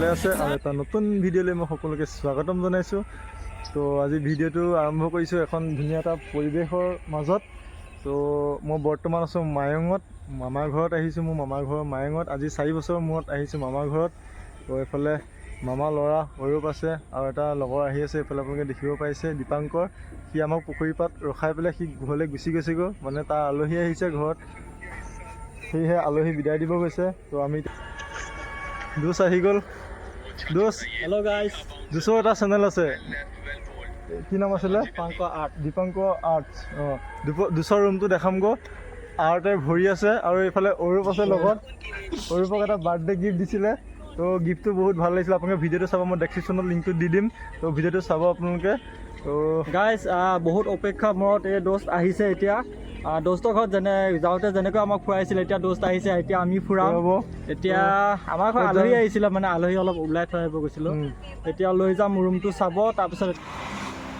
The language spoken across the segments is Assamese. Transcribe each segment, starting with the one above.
ভালে আছে আৰু এটা নতুন ভিডিঅ'লৈ মই সকলোকে স্বাগতম জনাইছোঁ। তো আজি ভিডিঅ'টো আৰম্ভ কৰিছোঁ এখন ধুনীয়া এটা পৰিৱেশৰ মাজত। তো মই বৰ্তমান আছোঁ মায়ঙত, মামাৰ ঘৰত আহিছোঁ। মোৰ মামাৰ ঘৰ মায়ঙত। আজি 4 বছৰৰ মূৰত আহিছোঁ মামাৰ ঘৰত। তো এইফালে মামা ল'ৰা অৰূপ আছে আৰু এটা লগৰ আহি আছে। এইফালে আপোনালোকে দেখিব পাৰিছে দীপাংকৰ। সি আমাক পুখুৰী পাৰত ৰখাই পেলাই সি ঘৰলৈ গুচি গৈছেগৈ। মানে তাৰ আলহী আহিছে ঘৰত, সেয়েহে আলহী বিদায় দিব গৈছে। তো আমি দোষ আহি গ'ল। দোষ। Hello' guys. দোষৰ এটা চেনেল আছে, কি নাম আছিলে? দীপাংক আৰ্ট। দীপাংক আৰ্টছ। অঁ, দোষৰ ৰুমটো দেখামগৈ। আৰ্টে ভৰি আছে আৰু এইফালে অৰূপ আছে লগত। অৰূপক এটা বাৰ্থডে গিফ্ট দিছিলে। তো গিফ্টটো বহুত ভাল লাগিছিলে। আপোনালোকে ভিডিঅ'টো চাব, মই ডেছক্ৰিপশ্যনত লিংকটো দি দিম। তো ভিডিঅ'টো চাব আপোনালোকে। তো গাইজ, বহুত অপেক্ষা মূৰত এই দোস্ত আহিছে এতিয়া। দোস্তৰ ঘৰত যেনে যাওঁতে যেনেকৈ আমাক ফুৰাইছিলে, এতিয়া দোস্ত আহিছে, এতিয়া আমি ফুৰাম। হ'ব। এতিয়া আমাৰ ঘৰত আলহী আহিছিলে, মানে আলহী অলপ ওলাই থৈ আহিব গৈছিলোঁ। এতিয়া লৈ যাম, ৰুমটো চাব তাৰপিছত।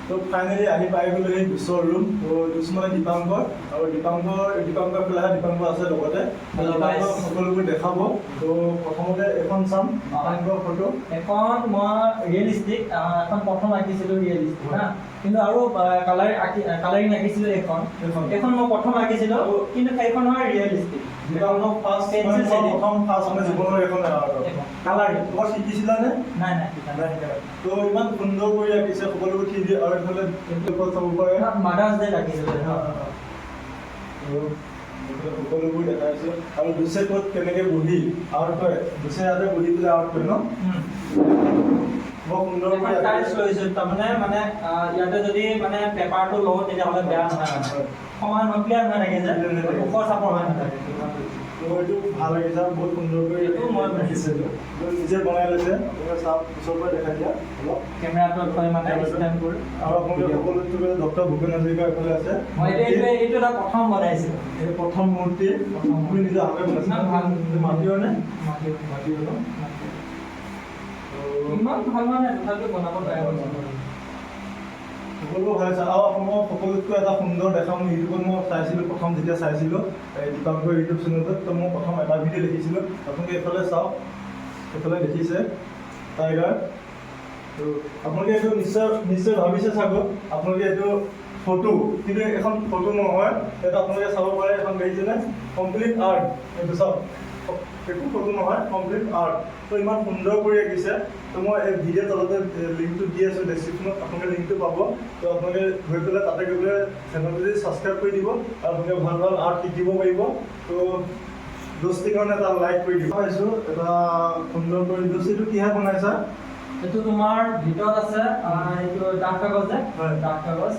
তো ফাইনেলি আহি পাই গ'লো সেই দুচৰ ৰুম। তো দুচ মানে দীপাংকৰ আৰু দীপাংকৰ, দীপাংকৰ ফালে দীপাংকৰ আছে লগতে। Hello, guys. Dipankar সকলোবোৰ দেখাব। তো প্ৰথমতে এখন চাম দীপাংকৰ ফটো। এখন মই ৰিয়েলিষ্টিক, এখন প্ৰথম আঁকিছিলোঁ ৰিয়েলিষ্টিক হা, কিন্তু আৰু কালাৰ আঁকি কালাৰিং আঁকিছিলোঁ এইখন। এইখন। এইখন মই প্ৰথম আঁকিছিলোঁ, কিন্তু সেইখন হয় realistic. Dipankar first Pencil shading. প্ৰথম ফাৰ্ষ্ট মানে জীৱনৰ এখন আৰ্ট। কালাৰিং। ক'ৰবাত শিকিছিলানে? নাই, শিকা নাই। নাই শিকা। তো ইমান সুন্দৰ কৰি আঁকিছে সকলোবোৰ থ্ৰী আৰু এইফালে ওপৰত চাব পাৰে। মাদাৰ্ছ ডে আঁকিছিলোঁ। তো এইফালে সকলোবোৰ দেখাইছোঁ আৰু দুচে ক'ত কেনেকে বহি আৰ্ট কৰে। দুচে ইয়াতে বহি পেলাই আৰ্ট কৰে ন, বৰ সুন্দৰ কৰি এখন টাইলছ আঁকিছে। লৈছোঁ, তাৰমানে মানে ইয়াতে যদি মানে পেপাৰটো লওঁ, তেতিয়াহ'লে বেয়া নহয়, মানে সমান হৈ ক্লিয়াৰ হৈ থাকে যে, ওখ চাপৰ হৈ নাথাকে। তো এইটো ভাল লাগিছে আৰু বহুত সুন্দৰ কৰি এইটো মই ৰাখিছে। এইটো এইটো নিজে বনাই লৈছে। আপোনালোকে চাওক, ওচৰৰ পৰা দেখাই দিয়া অলপ। কেমেৰাটো থৈ মানে ষ্টেণ্ড কৰি। আৰু আপোনালোকে সকলোতকৈ ডক্টৰ ভূপেন হাজৰিকা এইফালে আছে। মই এইটো এটা প্ৰথম বনাইছিলোঁ। এইটো প্ৰথম মূৰ্তি। প্ৰথম। তুমি নিজে হাতে বনাইছা? ইমান ভাল। মাটিৰ নে? মাটিৰ। মাটিৰ ন? তো ইমান ভাল হোৱা নাই, তথাপিও বনাব ট্ৰাই কৰিছোঁ। সকলো ভাল হৈছে। আৰু অসমৰ সকলোতকৈ এটা সুন্দৰ দেখা মই ইউটিউবত মই চাইছিলোঁ, প্ৰথম যেতিয়া চাইছিলোঁ এই দীপাংকৰ ইউটিউব চেনেলটোত, তো মই প্ৰথম এটা ভিডিঅ' দেখিছিলোঁ। আপোনালোকে এইফালে চাওক, এইফালে দেখিছে টাইগাৰ। তো আপোনালোকে এইটো নিশ্চয় নিশ্চয় ভাবিছে চাগৈ আপোনালোকে এইটো ফটো, কিন্তু এখন ফটো নহয়। এইটো আপোনালোকে চাব পাৰে, এখন দেখিছেনে? কমপ্লিট আৰ্ট এইটো। চাওক, একো ফটো নহয়, কমপ্লিট আৰ্ট। তো ইমান সুন্দৰ কৰি আঁকিছে। তো মই এই ভিডিঅ' তলতে লিংকটো দি আছোঁ, ডেছক্ৰিপশ্যনত আপোনালোকে লিংকটো পাব। তো আপোনালোকে গৈ পেলাই তাতে গৈ পেলাই চেনেলটো যদি ছাবস্ক্ৰাইব কৰি দিব আৰু আপোনালোকে ভাল ভাল আৰ্ট শিকিব পাৰিব। তো দোস্তিৰ কাৰণে এটা লাইক কৰি দিব। পাইছোঁ এটা সুন্দৰ কৰি। দোস্তিটো কিহে বনাইছা? এইটো তোমাৰ ভিতৰত আছে এইটো ডাঠ কাগজ যে, ডাঠ কাগজ,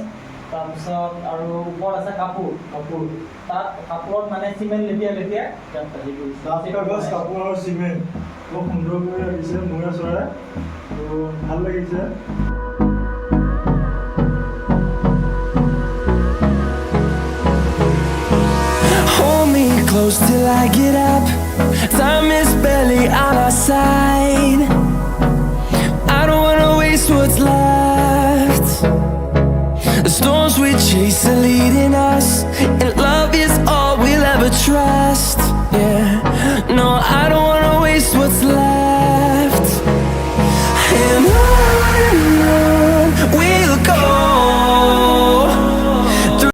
তাৰপিছত আৰু ওপৰত আছে কাপোৰ। কাপোৰ। তাত কাপোৰত মানে চিমেণ্ট লেটিয়াই লেটিয়াই ইয়াত হেৰি কৰিছে। ডাঠ কাগজ, কাপোৰ আৰু চিমেণ্ট। বৰ সুন্দৰ কৰি ৰাখিছে ময়ূৰ চৰাই। তো ভাল লাগিছে। Hold me close till I get up. Time is barely on our side. I don't wanna waste what's left. The storms we chase are leading us, and love is all we'll ever trust. Yeah, no, I don't.